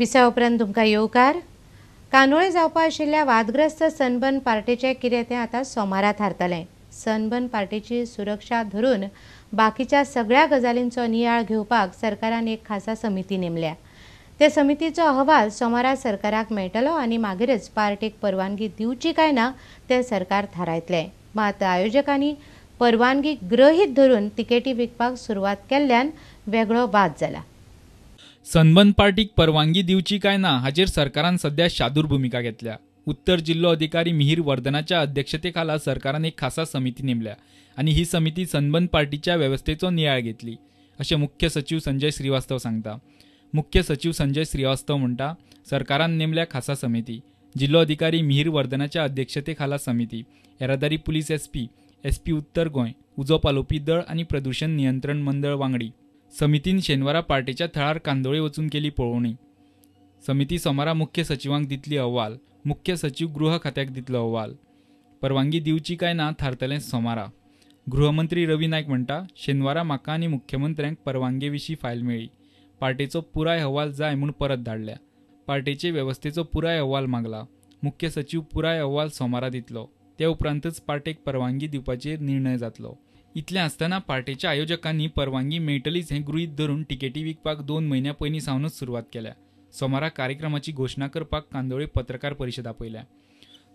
विसा उपरांत तुमकां येवकार. कांदोळे जावपा आशिल्ल्या वादग्रस्त सनबर्न पार्टीचें कितें तें आतां सोमारा थारतलें. सनबर्न पार्टीची सुरक्षा धरून बाकीच्या सगळ्या गजालींचो नियाळ घेवपाक सरकारान एक खासा समिती नेमल्या. ते समितीचो अहवाल सोमारा सरकाराक मेळटलो आनी मागीरच पार्टीक परवानगी दिवची काय ना तें सरकार थारायतलें. मात आयोजकांनी परवानगी गृहीत धरून तिकेटी विकपाक सुरवात केल्ल्यान वेगळो वाद जाला. सनबर्न पार्टीक परवानगी दिवची काय ना हाचेर सरकारान सध्या शादूर भुमिका घेतल्या. उत्तर जिल्लो अधिकारी मिहीर वर्धनाच्या अध्यक्षतेखाला सरकारान एक खासा समिती नेमल्या आनी ही समिती सनबर्न पार्टीच्या वेवस्थेचो नियाळ घेतली अशें मुख्य सचीव संजय श्रीवास्तव सांगता. मुख्य सचीव संजय श्रीवास्तव म्हणटा, सरकारान नेमल्या खासा समिती, जिल्लो अधिकारी मिहीर वर्धनाच्या अध्यक्षतेखाला समिती, येरादारी पुलीस एसपी, एसपी उत्तर गोंय, उजो पालोवपी दळ आनी प्रदूषण नियंत्रण मंडळ वांगडी. समितीन शेनवारा पार्टेच्या थळार कांदोळे वचून केली पळोवणी. समिती सोमारा मुख्य सचिवांक दितली अहवाल, मुख्य सचीव गृह खात्याक दितलो अहवाल. परवानगी दिवची काय ना थारतलें सोमारा. गृहमंत्री रवी नायक म्हणटा, शेनवारा म्हाका आनी मुख्यमंत्र्यांक परवानगे विशीं फायल मेळ्ळी. पार्टेचो पुराय अहवाल जाय म्हूण परत धाडल्या. पार्टेचे वेवस्थेचो पुराय अहवाल मागला. मुख्य सचीव पुराय अहवाल सोमारा दितलो. ते उपरांतच पार्टेक परवानगी दिवपाचेर निर्णय जातलो. इतलें आसतना पार्टेच्या आयोजकांनी परवानगी मेळटलीच हें गृहीत धरून तिकेटी विकपाक 2 म्हयन्यां पयलीं सावनूच सुरवात केल्या. सोमारा कार्यक्रमाची घोशणा करपाक कांदोळे पत्रकार परिशद आपयल्या.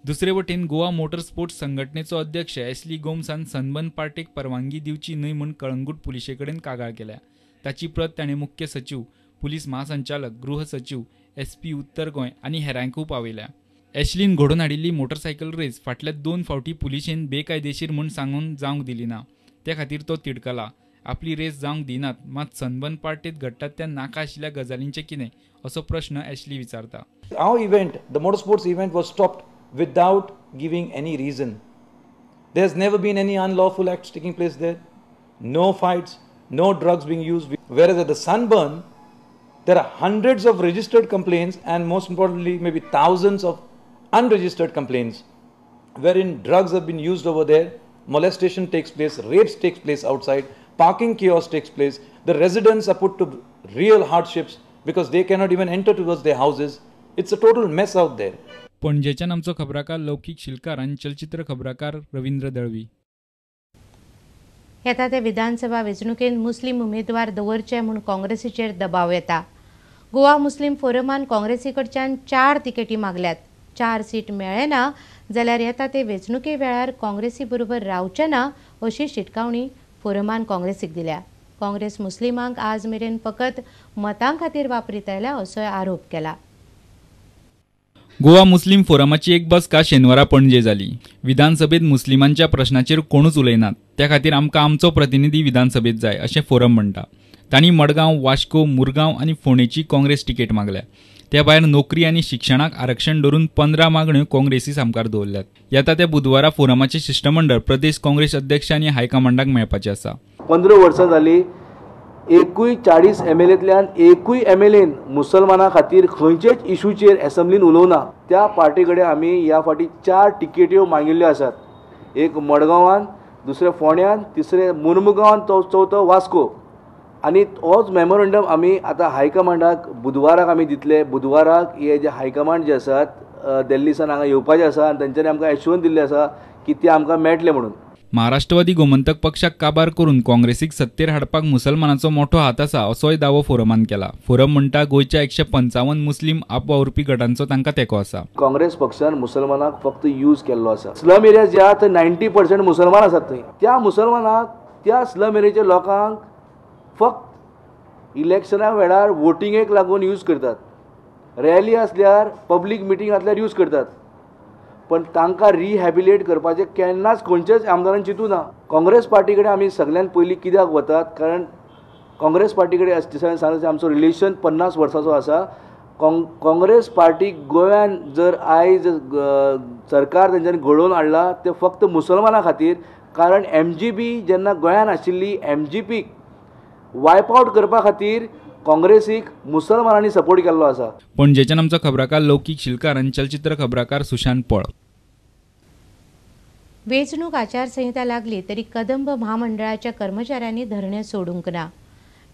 दुसरे वटेन गोवा मोटर स्पोर्ट्स संघटनेचो अध्यक्ष एशली गोम्सान सनबर्न पार्टेक परवानगी दिवची न्हय म्हूण कळंगूट पुलिशे कडेन कागाळ केल्या. ताची प्रत ताणें मुख्य सचीव, पुलीस महासंचालक, गृह सचीव, एसपी उत्तर गोंय आनी हेरांकूय पावयल्या. एशलीन घडोवन हाडिल्ली मोटरसायकल रेस फाटल्या 2 फावटी पुलिशेन बेकायदेशीर म्हूण सांगून जावंक दिली ना. ते खातीर तो तिडकला. आपली रेस जावंक दिनात, मात सनबर्न पार्टीत घडटात त्या नाका आशिल्ल्या गजालींचें कितें असो प्रश्न एशली विचारता. Our event, the motor sports event, was stopped without giving any reason. There has never been any unlawful acts taking place there. No fights, no drugs being used. Whereas at the Sunburn, there are hundreds of registered complaints and most importantly, maybe thousands of unregistered complaints wherein drugs have been used over there, molestation takes place, rapes takes place outside, parking chaos takes place, the residents are put to real hardships because they cannot even enter towards their houses. It's a total mess out there. पणजेच्यान आमचो खबराकार लौकीक शिलकार आनी चलचित्र खबराकार रवींद्र दळवी. येता ते विधानसभा वेंचणुकेंत मुस्लीम उमेदवार दवरचे म्हूण काँग्रेसीचेर दबाव येता. गोवा मुस्लीम फोरमान काँग्रेसी कडच्यान 4 तिकेटी मागल्यात. 4 सीट मेळ्ळे ना जाल्यार येता ते वेंचणुके वेळार काँग्रेसी बरोबर रावचे ना अशी शिटकावणी फोरमान काँग्रेसीक दिल्या. काँग्रेस मुस्लिमांक आज मेरेन फकत मतां खातीर वापरीत आयल्या असोय आरोप केला. गोवा मुस्लीम फोरमाची एक बसका शेनवारा पणजे जाली. विधानसभेत मुस्लिमांच्या प्रश्नाचेर कोणूच उलयनात, त्या खातीर आमकां आमचो प्रतिनिधी विधानसभेत जाय अशें फोरम म्हणटा. तांणी मडगांव, वास्को, मुरगांव आनी फोंडेची काँग्रेस तिकेट मागल्या. त्या भायर नोकरी आनी शिक्षणाक आरक्षण धरून 15 मागण्यो काँग्रेसी सामकार दवरल्यात. येता त्या बुधवारा फोरमाचें शिश्टमंडळ प्रदेश काँग्रेस अध्यक्ष आनी हायकमांडाक मेळपाचें आसा. 15 वर्सां जाली एकूय 40 एमएलएंतल्यान एकूय एमएलएन मुसलमाना खातीर खंयचेच इशूचेर एसेंब्लीन उलोवना. त्या पार्टी कडेन आमी ह्या फावटी 4 तिकेट्यो मागिल्ल्यो आसात. एक मडगांवान, दुसरें फोंड्यान, तिसरें मुर्मुगांवान, चवथो वास्को. आनी होच मेमोरंडम आमी आतां हायकमांडाक बुधवाराक आमी दितले. बुधवाराक हे जे हायकमांड जे आसात दिल्ली सावन हांगा येवपाचे आसा आनी तेंच्यांनी आमकां एश्युरन्स दिल्लें आसा की ते आमकां मेळटले म्हणून. महाराष्ट्रवादी गोमंतक पक्षाक काबार करून काँग्रेसीक सत्तेर हाडपाक मुसलमानाचो मोठो हात आसा असोय दावो फोरमान केला. फोरम म्हणटा गोंयच्या 155 मुस्लीम आपवावुरपी गटांचो तांकां तेंको आसा. काँग्रेस पक्षान मुसलमानाक फक्त यूज केल्लो आसा. स्लम एरिया जे आहा थंय 90% मुसलमान आसात. थंय त्या मुसलमानाक, त्या स्लम एरियाच्या लोकांक फक्त इलेक्शना वेळार वोटिंगेक लागून यूज करतात. रॅली आसल्यार, पब्लीक मिटींग आसल्यार यूज करतात, पण तांकां रिहॅबिलिएट करपाचें केन्नाच खंयच्याच आमदारान चिंतू ना. काँग्रेस पार्टी कडेन आमी सगळ्यान पयलीं कित्याक वतात, कारण काँग्रेस पार्टी कडेन दिसांनी सांगता आमचो रिलेशन 50 वर्सांचो आसा. काँग्रेस पार्टी गोव्यान जर आयज सरकार तेंच्यांनी घडोवन हाडला तें फक्त मुसलमाना खातीर, कारण एमजीबी जेन्ना गोंयान आशिल्ली एमजीपीक वायप आवट करपा खातीर काँग्रेसीक मुसलमानांनी सपोर्ट केल्लो आसा. पणजेच्यान आमचो खबराकार लौकीक शिलकार आनी चलचित्र खबराकार सुशांत पळ. वेंचणूक आचारसंहिता लागली तरी कदंब म्हामंडळाच्या कर्मचाऱ्यांनी धरणें सोडूंक ना.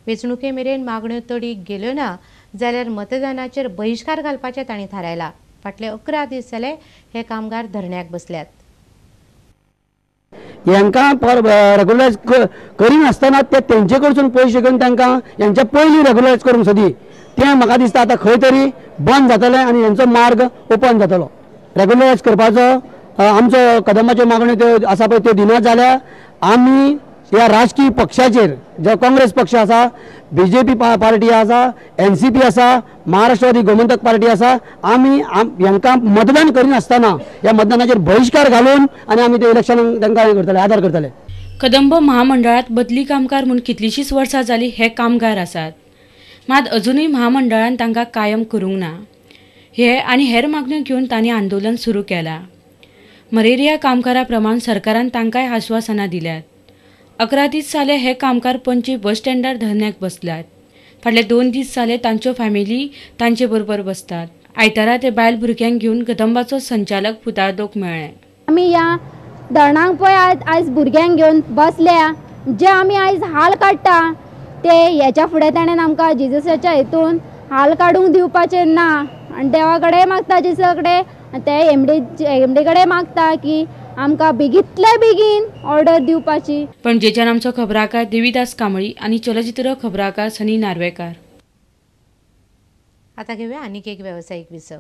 वेंचणुके मेरेन मागण्यो तडीक गेल्यो ना जाल्यार मतदानाचेर बहिश्कार घालपाचें तांणी थारायला. फाटले 11 दीस जाले हे कामगार धरण्याक बसल्यात. हांकां रेगुलरायज करिनासतना ते तेंचे कडसून पयशे घेवन तांकां हेंच्या पयलीं रेगुलरायज करूंक सोदी, तें म्हाका दिसता आतां खंय तरी बंद जातलें आनी हेंचो मार्ग ओपन जातलो. रेगुलरायज करपाचो आमचो कदंबाच्यो मागण्यो त्यो आसा पळय त्यो दिना जाल्यार आमी ह्या राजकीय पक्षाचेर, जो काँग्रेस पक्ष आसा, बीजेपी पार्टी आसा, एनसीपी आसा, महाराष्ट्रवादी गोमंतक पार्टी आसा, आमी हांकां मतदान करिनासतना ह्या मतदानाचेर बहिश्कार घालून आनी आमी ते इलेक्शनाक तांकां हें करतले, आदार करतले. कदंब महामंडळांत बदली कामगार म्हूण कितलींशींच वर्सां जालीं हे कामगार आसात, मात अजुनूय महामंडळान तांकां कायम करूंक ना. हे आनी हेर मागण्यो घेवन तांणी आंदोलन सुरू केलां. मलेरिया कामगारा प्रमाण सरकारान तांकांय आश्वासनां दिल्यात. 11 दीस जाले हे कामगार पणजे बस स्टँडार धरण्याक बसल्यात. फाटले 2 दीस जाले तांच्यो फॅमिली तांचे बरोबर बसतात. आयतारा ते बायल भुरग्यांक घेवन कदंबाचो संचालक पुताळदोक मेळ्ळे. आमी ह्या धरणाक पळय आयज भुरग्यांक घेवन बसल्या, जे आमी आयज हाल काडटा ते हेच्या फुडें ताणें आमकां जेजसाच्या हेतून हाल काडूंक दिवपाचें ना. आनी देवा कडेन मागता, जेजसा कडेन, ते एमडी कडेन मागता की आमकां बेगींतल्या बेगीन ऑर्डर दिवपाची. पणजेच्यान आमचो खबराकार देवीदास कांबळी आनी चलचित्र खबराकार सनी नार्वेकार. आता घेऊया आनीक एक वेवसायीक विसव.